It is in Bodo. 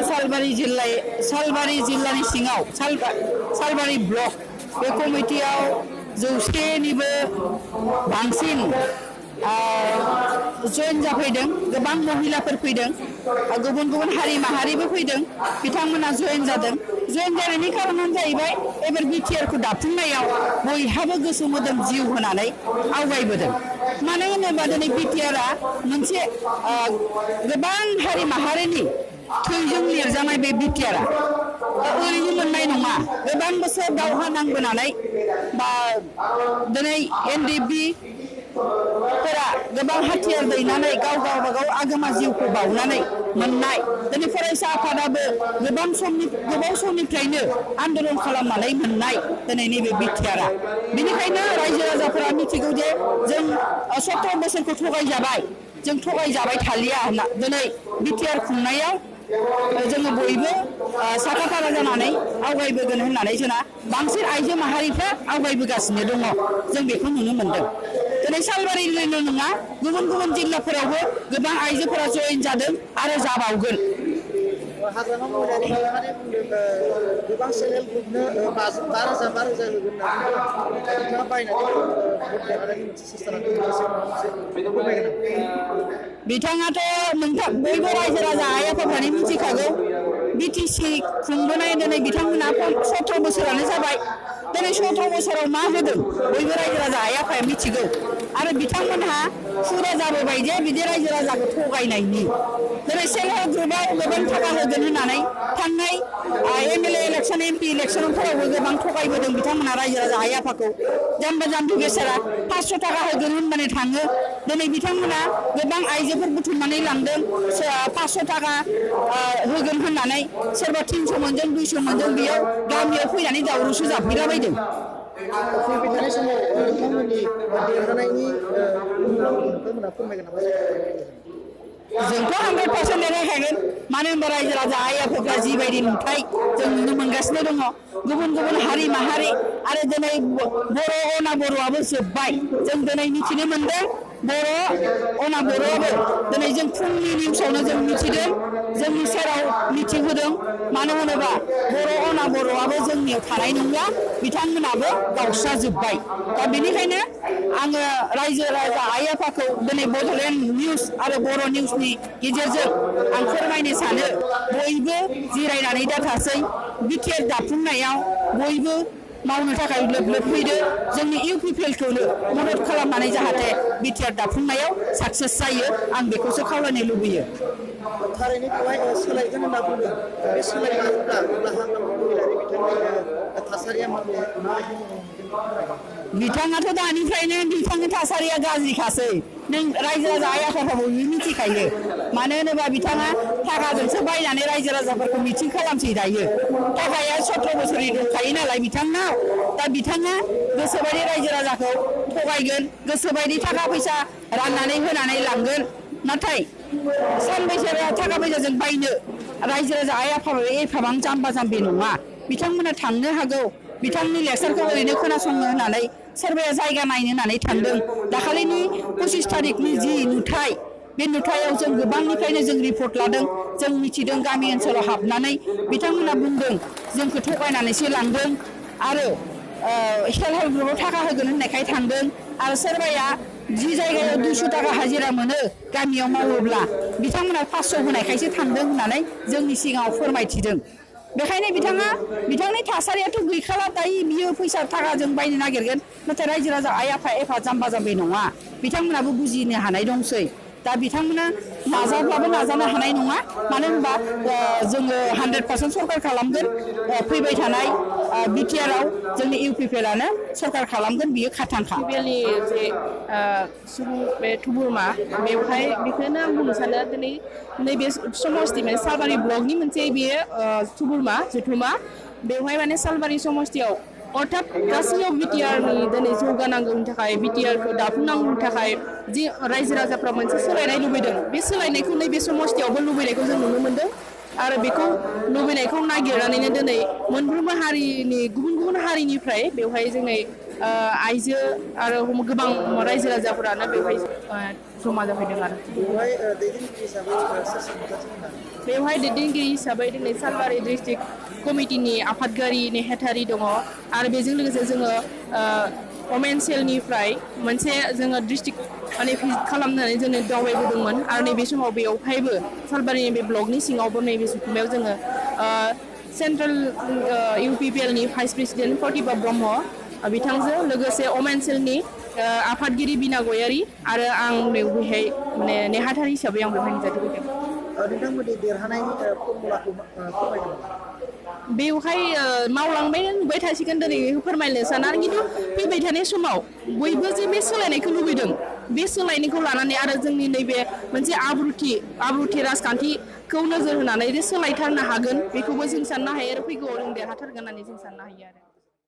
सालबारि जिल्लानि सिङाव सालबारि ब्लक बे कमिटियाव 100निबो बांसिन जयेन जाफैदों गोबां महिलाफोर फैदों गुबुन गुबुन हारि माहारिबो फैदों बिथांमोना जयेन जादों जयेन जानायनि खारनानो जाहैबाय एबार बिटिआरखौ दाफुंनायाव बयहाबो गोसो मोदोम जिउ होनानै आवगायबोदों मानो होनोबा दिनै बिटिआरआ मोनसे गोबां हारि माहारिनि थैजों लिरजानाय बे बिटिआरआ ओरैनो मोननाय नङा गोबां बोसोर दावहा नांबोनानै बा दिनै एनडिएफबि फोरा गोबां हाथियार दैनानै गावबागाव आगोमा जिउखौ बावनानै मोननाय दिनै फरायसा आफादाबो गोबाव समनिफ्रायनो आन्दोलन खालामनानै मोननाय दिनै नैबे बिटिआरआ बेनिखायनो रायजो राजाफोरा मिथिगौ जे जों 17 बोसोरखौ थगायजाबाय थालिया होनना दिनै बिटिआर खुंनायाव जोङो बयबो साखाफारा जानानै आवगायबोगोन होननानै जोंहा बांसिन आइजो माहारिफ्रा आवगायबोगासिनो दङ जों बेखौ नुनो मोनदों दिनै सालबारिल' नङा गुबुन गुबुन जिल्लाफोरावबो गोबां आइजोफोरा जयेन जादों आरो जाबावगोन हाग्रामा महिलारि बिफाननि बुंदों गोबां सेल्फ हेल्प ग्रुपनो 5,000 होगोन होनना बिथाङा बायनानै भट देरहानायनि मोनसे सेस्था लादों बिथाङाथ' बयबो रायजो राजा आइ आफाफ्रानो मिथिखागौ बिटिसि खुंबोनाय दिनै बिथांमोना 17 बोसोरानो जाबाय दिनै 17 बोसोराव मा होदों बयबो रायजो राजा आइ आफाया मिथिगौ आरो बिथांमोनहा हुदा जाबोबाय जे बिदि रायजो राजाखौ थगायनायनि दिनै सेल्फ हेल्प ग्रुपआव गोबां थाखा होगोन होननानै थांनाय एमएलए इलेक्सन एमपि इलेक्सनफोरावबो गोबां थगायबोदों बिथांमोना रायजो राजा आइ आफाखौ जाम्बा जाम्बि बेसारा 500 थाखा होगोन होननानै थाङो दिनै बिथांमोना गोबां आइजोफोर बुथुमनानै लांदों 500 थाखा होगोन होननानै सोरबा 300 मोनदों 200 मोनदों बेयाव गामियाव फैनानै दावरावसो जाफैलाबायदों फैबाय थानाय समाव नोंथांमोननि देरहानायनि नोंथांमोना फोरमायगोन नामा जोंथ' 100% देरहाखागोन मानो होनबा रायजो राजा आइ आफाफ्रा जिबायदि नुथाय जों नुनो मोनगासिनो दङ गुबुन गुबुन हारि माहारि आरो दिनै बर' अना बर'आबो जोब्बाय जों दिनै मिथिनो मोनदों अना बर'आबो दिनै जों फुंनि निउसावनो जों मिथिदों जोंनि सेराव मिथिहोदों मानो होनोबा अना बर'आबो जोंनियाव थानाय नंला बिथांमोनाबो गावस्राजोब्बाय दा बेनिखायनो आङो रायजो राजा आइ आफाखौ दिनै बड'लेण्ड निउस आरो बर' निउसनि गेजेरजों आं फोरमायनो सानो बयबो जिरायनानै दाथासै बिटिआर दाफुंनायाव बयबो मावनो थाखाय लोब लोब फैदो जोंनि इउपिपिएलखौनो मदद खालामनानै जाहाथे बिटिआर दाफुंनायाव साक्सेस जायो आं बेखौसो खावलायनो लुबैयो थारैनो बेवहाय सोलायगोन होनना बुंदों बे सोलायनायफ्रा अब्ला हाग्रामा महिलारि बिथांनि थासारिया माबायदि बिथाङाथ' दानिफ्रायनो बिथांनि थासारिया गाज्रिखासै नों रायजो राजा आइ आफाफ्राबो मिथिखायो मानो होनोबा बिथाङा थाखाजोंसो बायनानै रायजो राजाफोरखौ मिथिं खालामसै दायो थाखाया 17 बोसोरनि दंखायो नालाय बिथांनाव दा बिथाङा गोसोबायदि रायजो राजाखौ थगायगोन गोसोबायदि थाखा फैसा राननानै होनानै लांगोन नाथाय सानबैसो थाखा फैसाजों बायनो रायजो राजा आइ आफाफ्राबो एफाबां जाम्बा जाम्बि नङा बिथांमोना थांनो हागौ बिथांनि लेक्सारखौ ओरैनो खोनासंनो होननानै सोरबाया जायगा नायनो होननानै थांदों दाखालिनि 25 तारिखनि जि नुथाय बे नुथायाव जों गोबांनिफ्रायनो जों रिपर्ट लादों जों मिथिदों गामि ओनसोलाव हाबनानै बिथांमोना बुंदों जोंखौ थगायनानैसो लांदों आरो सेल्फ हेल्प ग्रुपआव थाखा होगोन होननायखाय थांदों आरो सोरबाया जि जायगायाव 200 थाखा हाजिरा मोनो गामियाव मावोब्ला बिथांमोना 500 होनायखायसो थांदों होननानै जोंनि सिगाङाव फोरमायथिदों बेखायनो बिथांनि थासारियाथ' गैखाला दायो बियो फैसा थाखाजों बायनो नागिरगोन नाथाय रायजो राजा आइ आफा एफा जाम्बा जाम्बि नङा बिथांमोनाबो बुजिनो हानाय दंसै दा बिथांमोना नाजाब्लाबो नाजानो हानाय नङा मानो होनबा जोङो 100% सरकार खालामगोन फैबाय थानाय बिटिआरआव जोंनि इउपिपिएलआनो सरकार खालामगोन बियो खाथांखा इउपिपिएलनि जे सुबुं बे थुबुरमा बेवहाय बेखौनो आं बुंनो सानो दिनै नैबे समस्ति माने सालबारि ब्लकनि मोनसे बेयो थुबुरमा जुथुमा बेवहाय माने सालबारि समस्तियाव अर्थात गासैयाव बिटिआरनि दिनै जौगानांगौनि थाखाय बिटिआरखौ दाफुंनांगौनि थाखाय जि रायजो राजाफ्रा मोनसे सोलायनाय लुबैदों बे सोलायनायखौ नैबे समस्तियावबो लुबैनायखौ जों नुनो मोन्दों आरो बेखौ लुबैनायखौ नागिरनानैनो दिनै मोनफ्रोमबो हारिनि गुबुन गुबुन हारिनिफ्राय बेवहाय जोंनि आइजो आरो गोबां रायजो राजाफोरानो बेवहाय जमा जाफैदों आरो बेवहाय दैदेनगिरि हिसाबै सोर सोर नुजाथिगोन होननानै बेवहाय दैदेनगिरि हिसाबै दिनै सालबारि डिस्ट्रिक्ट कमिटिनि आफादगिरि नेहाथारि दङ आरो बेजों लोगोसे जोङो वमेन सेलनिफ्राय मोनसे जोङो डिस्ट्रिक्ट माने भिजिट खालामनानै जोङो दावबायबोदोंमोन आरो नैबे समाव बेवहायबो सालबारिनि बे ब्लकनि सिङावबो नैबे जथुम्मायाव जोङो सेन्ट्रेल इउपिपिएलनि भाइस प्रेसिडेन्ट प्रतिभा ब्रह्म बिथांजों लोगोसे वमेन सेलनि आफादगिरि बिना गयारि आरो आं बेवहाय माने नेहाथारि हिसाबै आं बेवहाय नुजाथिफैदों नोंथांमोननि देरहानायनि फर्मुलाखौ फोरमायदों बेवहाय मावलांबाय नुबाय थासिगोन दिनै फोरमायनो साना खिन्थु फैबाय थानाय समाव बयबो जे बे सोलायनायखौ लुबैदों बे सोलायनायखौ लानानै आरो जोंनि नैबे मोनसे आब्रुथि राजखान्थिखौ नोजोर होनानै जे सोलायथारनो हागोन बेखौबो जों साननो हायो आरो फैगौआव जों देरहाथारगोन होननानै जों साननो हायो आरो